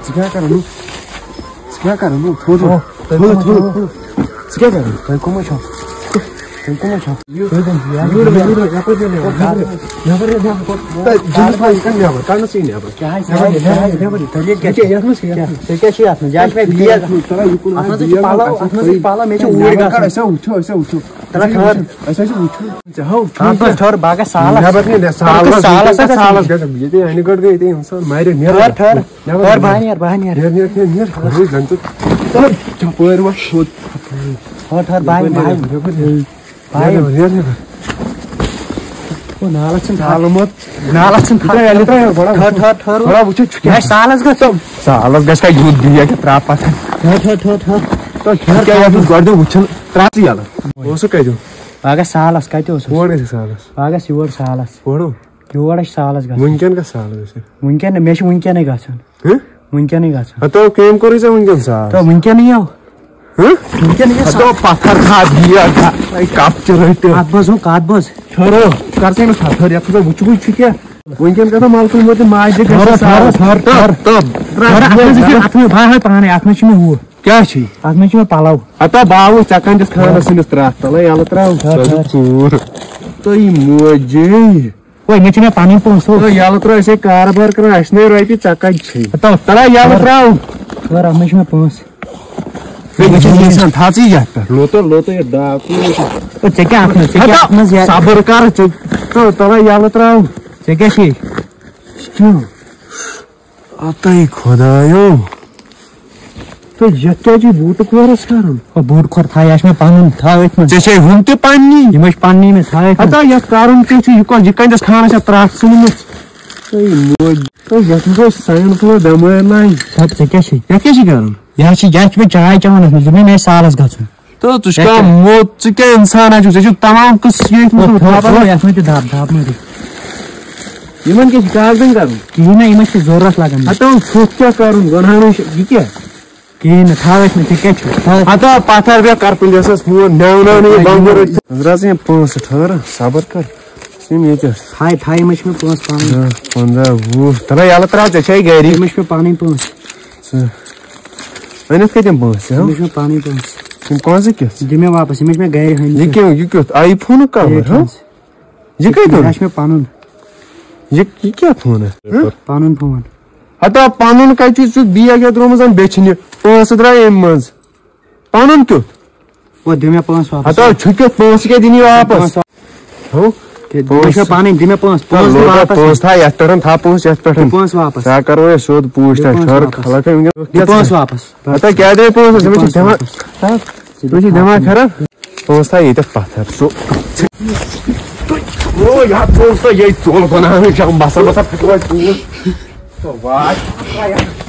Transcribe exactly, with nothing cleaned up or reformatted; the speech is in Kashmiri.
ژٕ کیٛاہ کران نو؟ ژٕ کیٛاہ کران نو؟ تھوٚد تھوٚد، تھوٚد تھوٚد، تھوٚد۔ ژٕ کیٛاہ کران؟ تُہۍ کٕمو چھِو؟ تُہۍ کٕمو چھِو؟ یوٗرۍ، یوٗرۍ، یَپٲرۍ، یَپٲرۍ، یَپٲرۍ، یَپٲرۍ۔ تہٕ جِنس ما یہِ کَڑ نٮ۪بر، کَڑنَس یہِ نٮ۪بر۔ کیٛاہ آسہِ؟ نٮ۪بر، نٮ۪بر، نٮ۪بر، نٮ۪بر۔ دٔلیٖل کیٛاہ یہِ چھِ؟ کیٛاہ آسہِ؟ یَتھ منٛز کیٛاہ؟ ژےٚ کیٛاہ چھُے اَتھ منٛز؟ یہِ چھُ مےٚ بیگ۔ اَتھ منٛز چھِ پَلو، اَتھ منٛز چھِ پَلو، مےٚ چھِ اوٗرۍ نٮ۪بر کَڑ، گژھُن۔ أسۍ ہا وٕچھو، أسۍ ہا وٕچھو۔ تَلہ ٹھٔہر۔ أسۍ ہا چھِ وٕچھُن۔ ژےٚ ہا وٕچھُن۔ اَتھ منٛز ٹھٔہر، بہٕ ہا گژھٕ سالَس۔ نٮ۪بر نیر، سالَس، سالَس گژھِ۔ ییٚتہِ اَنہِ گٔٹۍ گٔے، ییٚتہِ اِنسان مَرِ، نیر۔ ٹھٔہر، ٹھٔہر۔ ٹھٔہر، بہٕ ہا نیرٕ، بہٕ ہا نیرٕ۔ نیر، نیر، نیر، نیر۔ ہٲے، زَن ژٕ۔ ٹھٔہر۔ ژٕ ہُپٲرۍ وَس سیوٚد۔ ٹھٔہر، ٹھٔہر، بہٕ ہا یِمہٕ، بہٕ ہا یِمہٕ۔ نیر، نیر، نیر، نیر۔ او، نالَس چھِنہٕ تھَپھ۔ سالہٕ مت۔ نالَس چھِنہٕ تھَپھ۔ ییٚلہِ ترٛاو، یورٕ بَڑا ٹھٔہر، ٹھٔہر، ٹھٔہر۔ بَڑا وٕچھِو، چھُ کیٛاہ؟ مےٚ چھِ سالَس گژھُن۔ سالَس گژھِ کیٛاہ یُتھ بیگ ترٛاو پَتہٕ؟ ٹھٔہر، ٹھٔہر، ٹھٔہر، ٹھٔہر۔ تۄہہِ چھُ کیٛاہ یَتھ گۄڈٕ وٕچھُن؟ ترٛاو ژٕ یَلہٕ۔ اوسُکھ کَتہِ؟ بہٕ ہا گژھٕ سالَس، کَتہِ اوسُس؟ کور گژھِ سالَس؟ بہٕ ہا گژھٕ یور سالَس۔ کورو؟ یور حظ چھِ سالَس گژھُن۔ وٕنکٮ۪ن کَتھ سالَس گژھِ؟ وٕنکٮ۪ن نہٕ، مےٚ چھِ وٕنکٮ۪نٕے گژھُن۔ ہہ؟ وٕنکٮ۪نٕے گژھُن۔ ہتو، کٔمۍ کوٚرُے ژےٚ وٕنکٮ۪ن ساس؟ تو وٕنکٮ۪نٕے یو۔ ہہ؟ وٕنکٮ۪نٕے یو ہتو، ساس۔ پتھر کھا دِیا، اے، کپ چہِ رٔٹِتھ۔ کتھ بوز، ہُہ کتھ بوز۔ ٹھٔہرو، کر ژٕ أمِس ہتھٲر، یتھ ہسا وٕچھوٕے چھُ کیٛاہ۔ وٕنکٮ۪ن کتھ مالکُن ووت ماجہِ گژھِ ٹھٔہرو، ساس۔ ٹھٔہرو، ٹھٔہرو، ٹھٔہرو۔ ٹھٔہرو، اتھ منٛز چھِ، اتھ منٛز، بہٕ ہاوے پانے، اتھ منٛز چھِ مےٚ ہُہ۔ کیٛاہ چھُے؟ اتھ منٛز چھِ مےٚ پلو۔ ہتا باوُے، ژےٚ کَتہِ دِژ خانس أمِس ترٛٹھ؟ تلے یلہٕ ترٛاو۔ ٹھٔہر، سۄ ٹھٔہر۔ ژوٗر۔ تہٕ یہِ موجی۔ وۄنۍ مےٚ چھِ مےٚ پنٕنۍ پونٛسہٕ ہُہ۔ تہٕ یَلہٕ ترٛٲو، أسۍ ہے کارٕبار کران، اَسہِ نَے رۄپیہِ، ژےٚ کَتہِ چھے؟ ہتو۔ تَلہ یَلہٕ ترٛاو۔ خٲر، اَتھ منٛز چھِ مےٚ پونٛسہٕ۔ ہے، یہِ چھِ اِنسان، تھاو ژٕ یَتھ پٮ۪ٹھ۔ لوٚتُر، لوٚتُر، یہِ ڈاکوٗ۔ او، ژےٚ کیٛاہ اَتھ منٛز، ژےٚ کیٛاہ ہتو، اَتھ منٛز یہِ؟ صبر کر ژٕ۔ تہٕ تَلہ یَلہٕ ترٛاو۔ ژےٚ کیٛاہ چھے؟ کیٛاہ؟ اَتے خۄدایو۔ تہٕ یَتھ کیٛاہ چھُے بوٗٹہٕ کھورَس کَرُن؟ او، بوٗٹہٕ کھور تھاو، یہِ چھُ مےٚ پَنُن، تھاو أتھۍ منٛز۔ ژےٚ چھے ہُم تہِ پَننی؟ یِم حظ چھِ پَننی، مےٚ تھاو أتھۍ منٛز۔ ہتا یَتھ کَرُن کیٛاہ چھُ؟ یہِ کۄس، یہِ کَتہِ ٲس خانَس چھےٚ ترٛٹھ ژھٕنمٕژ؟ ہے موج، ہے یَتھ منٛز اوس ساین فُلو بٮ۪مٲرۍ لَنٛج۔ دَپ، ژےٚ کیٛاہ چھُے؟ یَتھ کیٛاہ چھُے کَرُن؟ یہِ حظ چھِ، یَتھ چھِ مےٚ چاے چٮ۪وان ٲسمٕژ، دوٚپ مےٚ، مےٚ آسہِ سالَس گژھُن۔ تہٕ ژٕ چھُکھ یَتھ کیٛاہ؟ موت، ژٕ کیٛاہ اِنسان ہا چھُکھ؟ ژےٚ چھُکھ تَمام قٕصہٕ ییٚتھۍ منٛز ہُہ، ہُہ، خبر۔ ہُہ، یَتھ منٛز تہِ دَب، دَب مہٕ دِ۔ یِمن کیٛاہ چھِ کاغذن کرُن؟ کِہیٖنۍ نہ، یِمن چھِ ضروٗرت لگان۔ ہتو، ژھوٚٹ کیٛاہ کرُن؟ گۄنہانٕے چھِ، یہِ کیٛاہ؟ کِہیٖنۍ نہٕ، تھاو اَسہِ نہٕ، ژےٚ کیٛاہ چھُ؟ تھاو۔ ہتو، پتھر بیٚہہ، کر پٕنجاسس فون، مےٚ وَناو نہٕ یہِ بنٛگُر۔ رَژھ یِم پونٛسہٕ ٹھٔہر، صبر کر۔ یِم ییٚتہِ۔ تھاے، تھاے، یِمے چھِ مےٚ پونٛسہٕ پنٕنۍ۔ دَہ، پنٛداہ، وُہ۔ تَلے یَلہٕ ترٛاو، ژےٚ چھے گَری۔ یِمے چھِ مےٚ پنٕنۍ پونٛسہٕ۔ ژٕ أنِتھ کَتہِ یِم پونٛسہٕ، ہہ؟ یِمے چھِ مےٚ پنٕنۍ پونٛسہٕ۔ یِم کۄنٛزٕ کِتھ؟ دِ مےٚ واپس، یِمے چھِ مےٚ گَرِ ہٲمٕتۍ۔ یہِ کیٛاہ، یہِ کیُتھ آی فونُک کَور، ہہ؟ یہِ کَتہِ اوٚن؟ یہِ چھُ مےٚ پَنُن۔ یہِ، یہِ کیٛاہ فون ہے؟ ہہ؟ پَنُن فون۔ ہتا پَنُن کَتہِ چھُے ژٕ بیگ ہٮ۪تھ درٛامُت زَن بیٚچھنہِ؟ پونٛسہٕ درٛاے اَمہِ منٛز۔ پَنُن کیُتھ؟ وۄنۍ دِ مےٚ پونٛسہٕ واپَس۔ ہتا چھُ کیُتھ، پونٛسہٕ کیٛاہ دِنی واپَس؟ پونٛسہٕ۔ ہو؟ کہِ دِ مےٚ چھِ پونٛسہٕ۔ پَنٕنۍ، دِ مےٚ پونٛسہٕ، پونٛسہٕ دِ لوٹا واپَس۔ پونٛسہٕ تھاو یَتھ پٮ۪ٹھ، تھاو پونٛسہٕ یَتھ پٮ۪ٹھ۔ دِ پونٛسہٕ واپَس۔ ژےٚ کَرو أسۍ سیوٚد پوٗچھ دِ تاج، پونٛسہٕ ٹھٔہر واپَس۔ خلق ہے وٕنکٮ۪ن۔ دِ پونٛسہٕ واپَس۔ ہتا کیٛاہ دے پونٛسہٕ؟ ژےٚ ما چھِ دِ دٮ۪ماغ؟ پونٛسہٕ واپَس۔ ژٕ چھُے دٮ۪ماگ خراب؟ پونٛسہٕ تھاو ییٚتٮ۪تھ پَتھر۔ سُہ۔ او، یہِ ہا پونٛسہٕ تھاو ییٚتہِ ژوٚل بَناونہٕ چھِ یِم بَسان، بَسان پھٕٹرٲے ژوٗر۔ واے۔